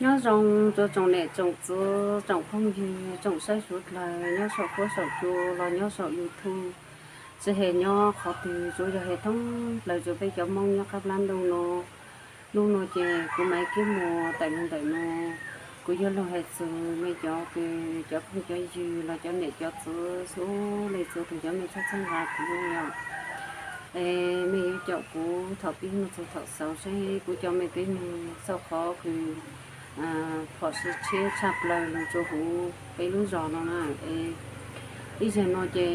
Nyob zoo rua tsoom niam tsoom txiv, tsoom phooj ywg, tsoom saib suav dlawg nyob saum huab saum cua los nyob saum YouTube, tsis hais nyob qhov twg, tsuav yog hais thoob plaws rua peb cov Moob nyob qab plab ntuj no. Hnub no ces kuv Maiv Kiab Muas tawm lug ntawm no, kuv yuav lug hais txug mej cov kws cov phooj cov ywg los cov niam cov txiv txhua leej txhua tug cov mej txhab txhab nqa kuv yom. Es mej yuav caum kuv thaum pib moog txug thaum xaus seb kuv coj mej peb moog xauj qhov kws phom sib tshiab tshaj plaws lug rua huv peb lub zog no na. Es ib zaug no ces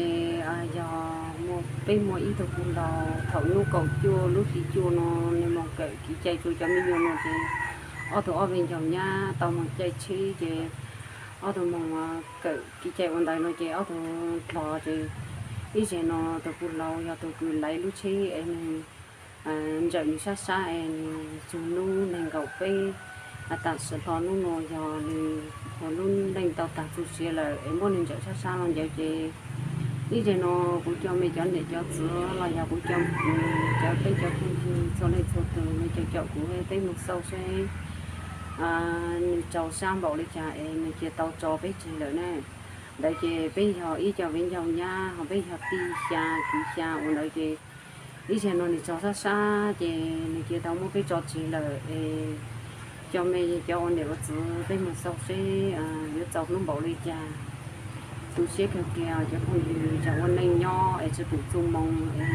yog peb muaj ib tug puj laug thaum nub kaum cuaj lub hli cuaj no, nwg moog kawm kev cai rua cov me nyuam no ces ob tug ob peb ncaug nyab tau moog caij tsheb ces ob tug moog kawm kev cai ua ntawd no ces ob tug dlog ces ib zaug no tus puj laug yog tus kws laiv lub tsheb es nwg ntsawm nwg sab sab es nwg txug nub neeg nkaum peb, tam sim hlo nub no yog nwg lub neej tau tag txuj sia lawm es muab nwg ntsawm sab sab no ncawd ces ib zaug no kuv cov mej cov niam cov txiv los yog kuv cov, cov peb cov phooj ywg txhua leej txhua tug mej caum caum kuv peb moog xauj seb nwg tsaug sab npaum li cas es nwg cia tau tso peb tseg lawm na. Ntawd ces peb yog ib co viv ncaus nyab ho peb yog tij xya kwv xya ua ntawd ces ib zaug no nwg tsaug sab sab ces nwg cia tau muab peb tso tseg lawm es cov mej cov ua niam ua txiv peb moog xauj seb yuav txaus hnub npaum li cas. Tu siab kawg kiag cov phooj ywg tseem ua neej nyob es tsi pum txuj moo es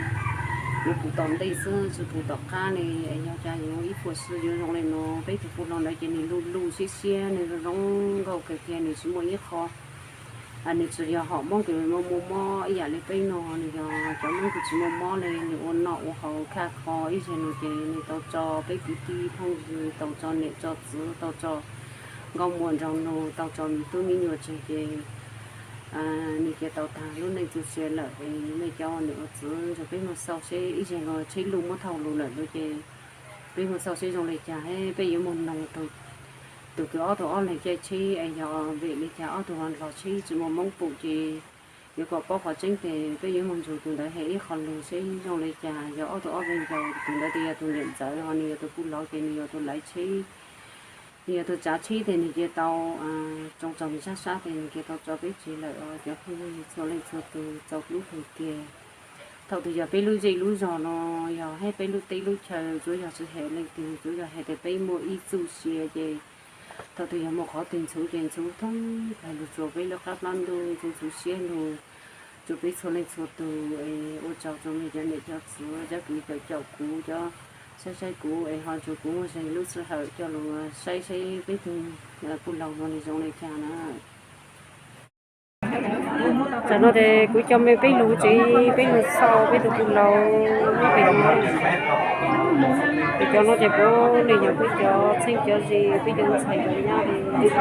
yuav pum tom ntej xwb tsi pum tom qab li es yog cas yuav ib puas xwb yuav zoo li no. Peb tug puj laug ntawd ces nwg luj luj siab siab nwg zoo zoo nkauj kawg kiag nwg tsi muaj ib qho nwg tsi yog hom Moob kws muaj muaj mob ib yam li peb no, nwg yog cov Moob kws tsi muaj mob li nwg ua noj ua haus khaj kho ib zaug no ces nwg tau tso peb kwv tij phooj ywg tau tso niam tso txiv tau tso nkauj muam nraug nug tau tso me tub me nyuam tseg ces nwg cia tau tag lub neej txuj sia lawm es mej cov ua niam ua txiv nrug peb moog xauj seb ib zaug no tsheb luj muab thauj lug lawm no ces peb moog xauj seb zoo li cas es peb yuav moog noog tug kws ob tug ob leeg caij tsheb es yog vim li cas ob tug dlog tsheb tsi muaj Moob pum ces yuav kom paub qhov tseeb tes peb yuav moog nrug tug ntawd has ib qho lug seb zoo li cas. Yog ob tug ob leeg ncaus, tug ntawd tes yog tug niam ntxawm ho nwg yog tug puj laug ces nwg yog tug laiv tsheb, nwg yog tug tsav tsheb tes nwg cia tau tsoug tsaug nwg sab sab tes nwg cia tau tso peb tseg lawm os cov phooj ywg txhua leej txhua tug txaus hlub kawg kiag. Thaum twg yog peb lub zej lub zog no yog hab peb lub teb lub chaw tsuav yog tsi has leej twg tsuav yog has tas peb muaj ib txuj sia ces thaum twg yog muaj qhov twg ntxhuv ces ntxhuv thoob plaws lug rua peb lub qab plab ntuj ntxhuv ntxhuv siab lug rua peb txhua leej txhua tug es ua tsaug rua mej cov niam cov txiv cov kws caum caum kuv cov saib saib kuv es ho rua kuv muaj zeeg lub sij hawm coj lug saib seb peb tug puj laug no nwg zoo li cas na. Tam no tes kuv coj mej peb lug tsev peb lug xauj peb tug puj laug. Tes cov no tes puav leej yog peb cov txheeb cov ze peb cov ntxhais cov nyab li. Tus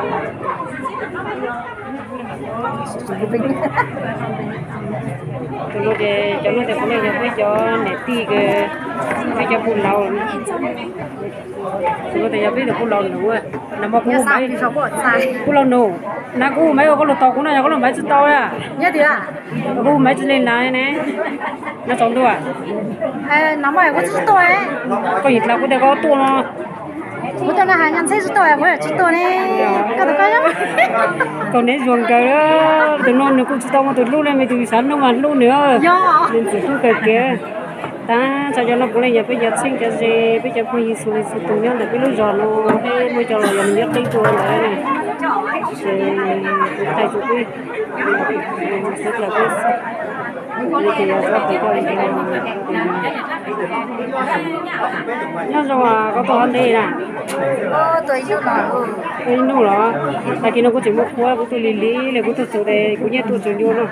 no tes cov no tes puav leej yog peb cov niam tij, peb cov puj laug. Tus no tes yog peb tug puj laug nuv, nag hmo kuv hu Maiv, puj laug nuv, nag kuv hu Maiv ua koj lug tos kuv no yog koj lug Maiv tsi tau a. Kuv hu Maiv tsi le nag ne, nag tsaus ntuj. Koj yim dlaag kuv tes koj tuaj no. Kaum neb zuag nkawd, tus no nws kuj tsi tau muaj tus hlub le, mej tug xav hlub mas hlub nws, nws ntxim hlub kawg kiag. Tab txhua cov no puav leej yog peb cov txheeb cov ze, peb cov phooj ywg txhua leej txhua tug nyob ntawm peb lub zog no, peb muaj cov los yog nws nyob qeb dua ntawd, ces kuv thaij txug peb, xav dlawg peb, nyob zoo, koj tuaj hov ntej na? Tuaj ib nub los? Tag kis no kuv tseem muaj qhua, kuv tuaj lig lig li, kuv tuaj txug tes kuv nyiam tuaj tsaus ncua no.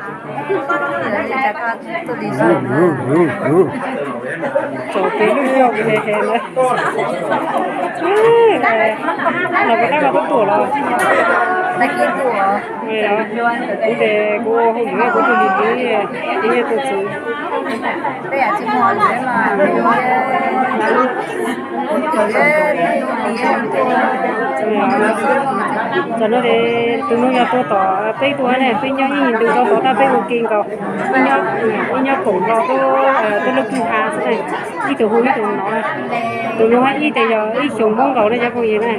Tsaus tes lub zog kuv he he na. Los koj tab mas koj tuaj los? Kuv tes kuv hu lwm kuv tuaj lig lig, kuv nyiam tuaj txug. Tam no ces tus no yog tua tom peb tua ne, peb nyob ib ntug rau tod tab peb ua ke nkaus, ib nyob koom nkaus tuaj lub kwj ha xwb ne, ib tug hu ib tug no. Tus no ib tes yog ib xyoos Hmoob nkaus ne cov phooj ywg na.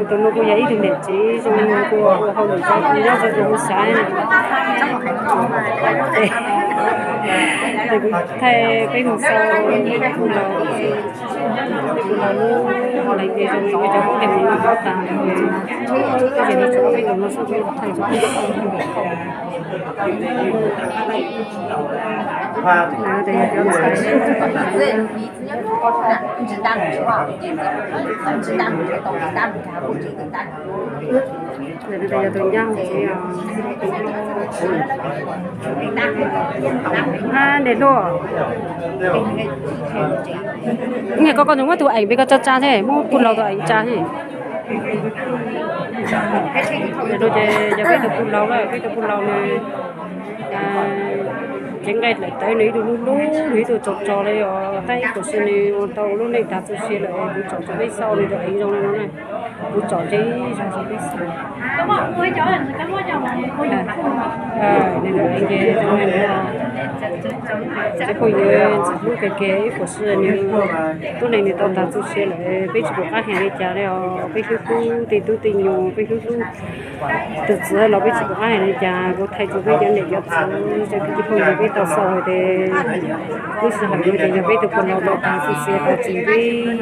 Tus no kuj yog ib tug niam tsev zoo kuj ua hauj lwm tso kuv nyob tso kuv hu xav es kuv thaij peb mus xaus tus laus, tus laus lub leej twg zoo li cov Hmoob tias mus noj tas lawm, ces no tso peb tus no xwb kuv thaij tso peb xaus. Tus yog tus nyab hauv tsev os. Niam hluas, niam koj, koj tus muab tus eem pem koj tsa tsa thiab muab puj laus tus eem tsa thiab. Ces yog peb tus puj laus lawm, peb tus puj laus nws cev nqaij daim tawv, nws ib tug lub lub, nws ib tug tso tso li os, tab ib puas si nws ua tau lub neej tag txoj sia lawm, kuv tsom tso peb xaus nws tus eem zoo li no na. Kuv tsom tso ib zog tso peb xaus. Nws tus eem ces zoo li no. Cov phooj ywg ntxim hlub kawg kiag, ib puas si nws lub neej nws tau tag txoj sia lawm, peb tsis pom qab hais li cas li os, peb hlub hlub tej tub tej nyuag, peb hlub hlub tus txiv los peb tsis pom qab hais li cas, kuv thaij rau peb cov niam cov txiv, cov kwv tij phooj ywg peb tau xaus hais tias lub sij hawm no ces yog peb tus puj laus tau tag txoj sia tau tsis ntsib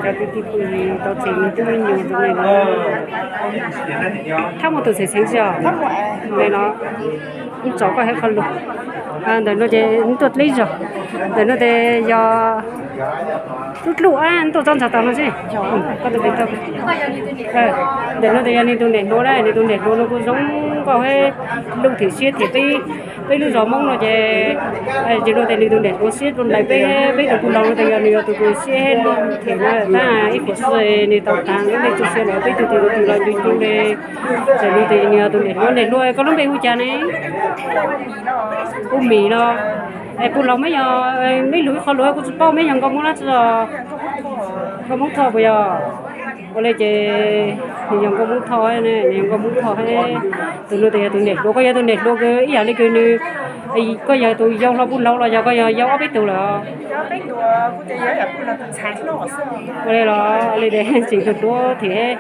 cov kwv tij phooj ywg, tau tsis me tub me nyuam zoo li no. Thab muaj tus txheem txheem tsis os? Li no, tsom koj hauv qhov lus. Ntawm no ces tuaj dleb zog, ntawm no ces yog tub dluj ab tuaj txog ntsag tau no xwb. Ntawm no ces yog nws tus niam hluas na, nws tus niam hluas no kuj zoo nkauj thiab, lub thiab siab thiab peb, peb lub zos Hmoob no ces, ces no ces nws tus niam hluas siab dua ntais peb, peb tus puj laus no ces yog nws yog tus kws siab lub thiab na, tab ib puas si nws tau tag lub neej txoj sia lawm, peb tus tus tus los ncu ncu li. Ces no ces nws yog tus niam hluas, niam hluas koj lub npe hu cas ne? Hu Mim no. Es puj laus meb yog, meb lus ib qho lus kuv tsis paub, meb yog nkauj Hmoob dab tsi os? Nkauj Hmoob Thoj puas yog? Ua li ces nws yog nkauj Hmoob Thoj, nws yog nkauj Hmoob Thoj thiab. Tus no ces yog tus niam hluas, koj yog tus niam hluas kws ib yam li kws nws, koj yog tus yau hlo puj laus los yog koj yog yau ob peb tug lawm? Ua li los li ces tseem hluas hluas thiab.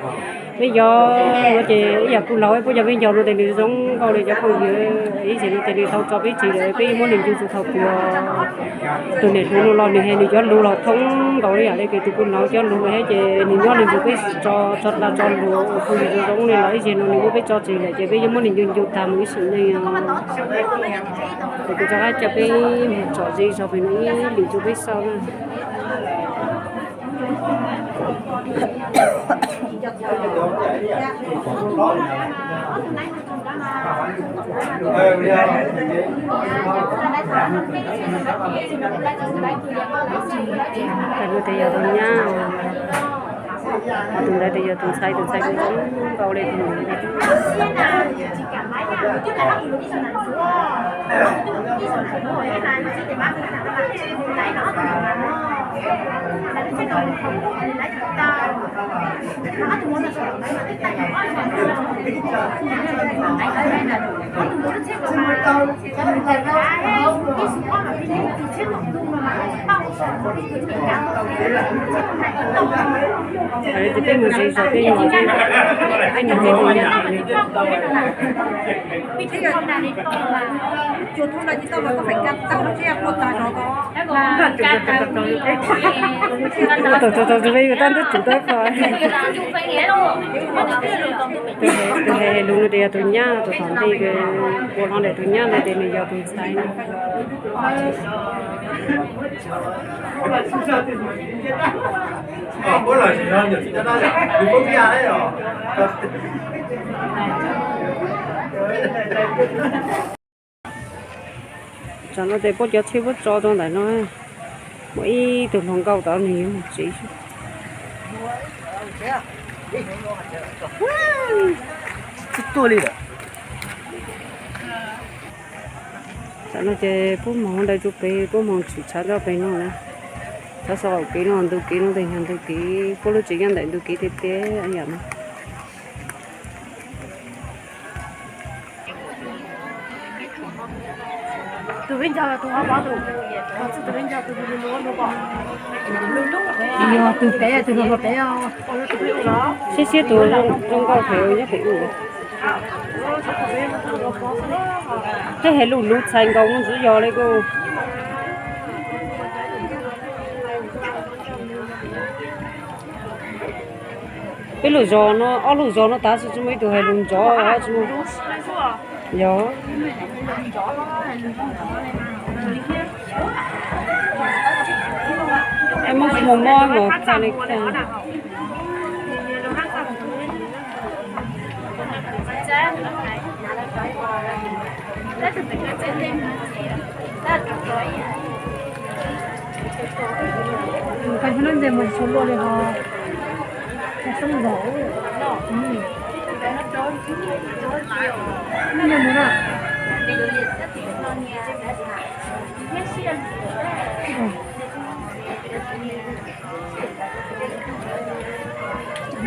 Peb yog, ces ib yam puj laus, puab yog peb yau no ces nws zoo nkauj li cov phooj ywg. Ib txhia no ces nws tau tso peb tsev lawm, peb muab nws ncu txug thaum twg. Tus niam hluas no los nws hais nws cov lus los thoob nkaus li yam li kws tus puj laus cov lus thiab, ces nws nyob nws ncu peb tso, tso tas tso lus ua phooj ywg zoo zoo li los ib txhia no nws muab peb tso tsev lawm ces peb yuav muab nws ncu ncu tag mus ib sim neej os. Ces kuv rov qab coj peb mus tsom ze zog pem no ib lwm rau peb xauj na. Tus no ces yog tus nyab, tus ntawd ces yog tus ntxhais, tus ntxhais kuj zoo nkauj li tus ntawd. Ces peb mus ze zog peb mus, peb mus ze tus nyab. Tus tus tus peb yug tab ntub tseem tau qho. Tus hais lus no ces yog tus nyab, tus tom ntej ua hlo ntawm tus nyab ntawd ces nws yog tus ntxhais. Tam no ces puab cov tsheb puab tso rau ntawm no, muaj ib tug hluas nkauj tod nws yuav mus tsev xwb. Tam no ces puab moog ntawd rua pem, puab moog tshwm tshav rau pem no na. Tshav saum kev no, ntu kev no tes yog ntu kev, puab lub tsev nyob ntawm ntu kev tiag tiag yom no. Tus peb ncag tus peb ncag tus peb ncag tus peb ncag. Yog tus peb, tus hluas hluas peb os. Siab siab tus zoo nkauj pem nyob pem u. Tej hais lus luv txhais nkaus mus ntxiv yog li kuj. Peb lub zos no, ob lub zos no tav su tsis muaj ib tug hais lus ntxov tsis muaj. Yog. Muab mus mob mus txog li. Ka hlo ntses mus tshua luaj li ho. Ka soob nkaus.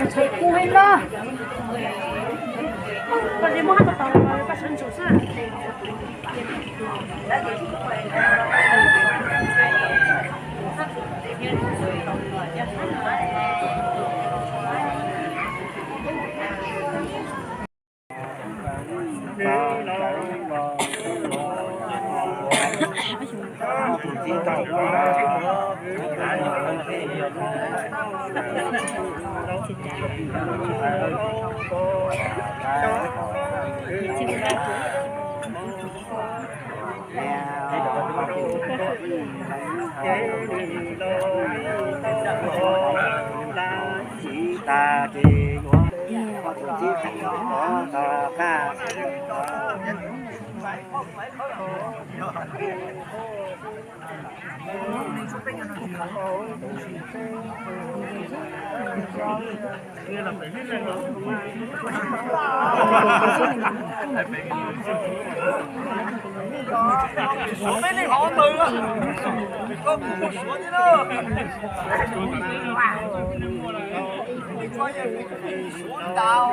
Txhob kub heev na. Koj li muab hab tau tau, koj sawv ntsug xwb. Suav peb neeg hov tawg, koj kuj muaj suav thiab na. Suav ntau.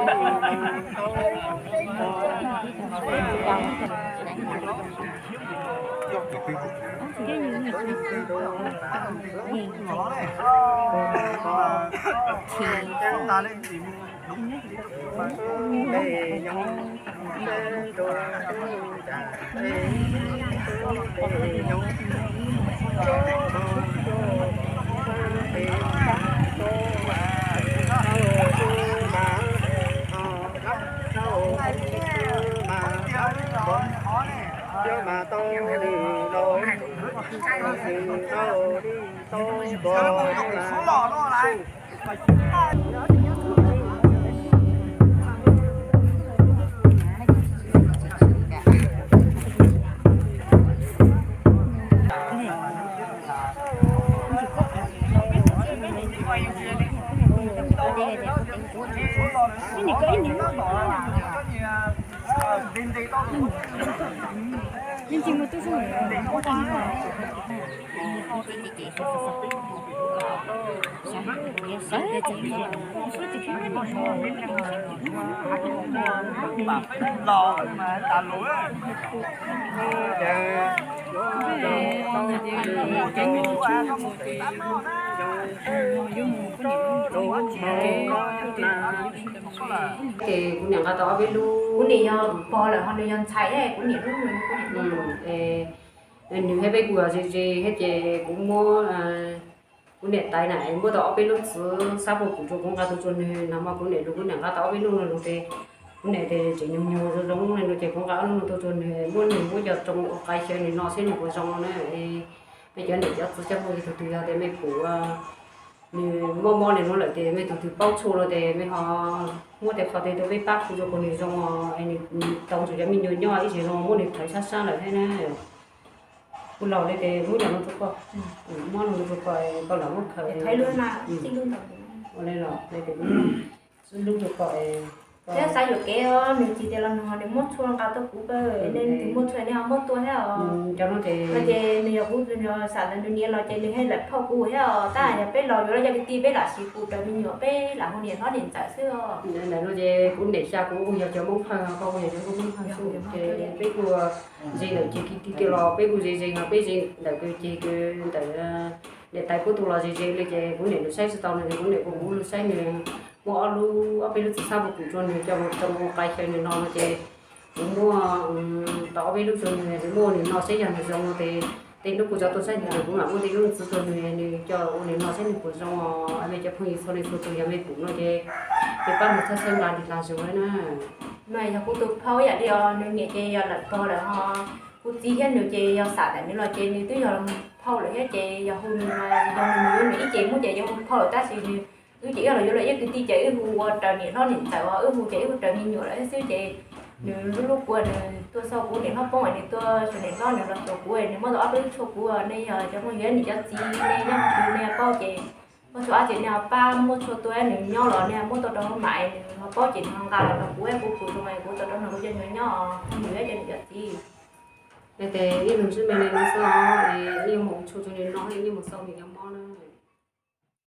Ces kuv niam nqa tau ob peb lub, kuv niam yog pog lawm ho nws yog ntxhais, kuv niam lub, kuv niam lub, nws thiab peb kuj ze ze thiab ces kuv muab, kuv niam tais na muab tau ob peb lub txiv xab pug kuv rau kuv nqa tuaj rau nws no mas kuv niam lug, kuv niam nqa tau ob peb lub no lug ces kuv niam tias tseem nyuag nyuag zoo zoo li no ces kuv nqa ob lub no tuaj rau nws, muab nws muab cov roo ua qaib xyaw nws no xwb nws puas zoo no na. Mej cov niam cov txiv coj pug ces tug twg yog tias mej pum nws mob mob li no lawm ces mej tug twg paub tshuaj los ces mej ho muab tej qhov tej rau peb pab phu rau kom nws zoo os, es nws tau nrog cov me nyuam nyob ib tsam zoo muab nws thawv sab sab lawm thiab na. Kuv laus li ces muab cov no rau koj, muab no rau koj, koj lam muab khaws. Ua li los xwb lub rau koj es Thiab xav yuam kev os, nws tsis tias los nws ho nws muab tshuaj nqa tuaj kuv, nej leej twg muaj tshuaj nej ho muab tuaj thiab os. Cov no ces nws yog kuv, nws yog xam ntawd nws niam los ces nws thiaj lam phauj kuv thiab os. Tab yog peb los yuav los yog kwv tij peb lam siv kuv raws me nyuam, peb lam hu niam hlob niam ntxawm xwb os. Ntawm no ces kuv niam xya kuv kuj yog cov Hmoob Phawj, koj kuj yog cov Hmoob Phawj xwb ces peb kuj ze ntawm ces kiv kiv kiag los peb kuj ze ze no, peb ze ntawm kws ces kws ntawm niam tais kuv tus los ze ze li ces kuv niam nws saib tsis tau nws, kuv niam kuv kuv lub saib nws muab ob lub ob peb lub txiv xab puv kum rau nws coj mus rau qai xyaw nws no no ces kuv muab tau ob peb lub rau nws, nws muab ua nws no seb yog nws zoo no ces tej hnub kuv tso tuaj saib nws, kuv mam muab tej lub ntxiv rau nws, nws coj ua nws no seb nws puas zoo os. Mej cov phooj ywg txhua leej txhua tus yog mej pum no ces mej pab nws txhawb txhawb nqa nws hla zus na. No yog kuv tus phauj ib yam li os, nws niam ces yog lawm pog lawm ho kuv txiv thiab nws ces yog xam ntawm nws los ces nws twb yog phauj lawm thiab ces yog hu nws, yog nws yuav nws ib ce muab ces yog hu phauj lawm tab sis nws wb ces wb los yuav los ib kwv tij ces wb hu ua raws niam hlob niam ntxawm os, wb hu ces wb hu raws me nyuam lawm thiab xwb ces nws lub lub kua nws tuaj xauj kuv niam hlob poob es nws tuaj xyuas niam hlob nws los xyuas kuv es nws muab tau ob peb lub tshuaj kuv os. Nej yog cov phooj ywg niam cov txiv nej nyob qhov twg nej paub ces muaj tshuaj dab tsi nej ho pab muab tshuaj tuaj nws nyob los nej muab tuaj rau hauv mam es nws ho paub ces nws ho nqa los rau kuv es kuv pum zoo es kuv tau rau nws kuv cov nyuam nyob os, phooj ywg cov niam cov txiv. Ces ib leeg sib me li no xwb os, es ib yuav mus tshuaj rau nws no, ib yuav mus xauj nws cov mob na.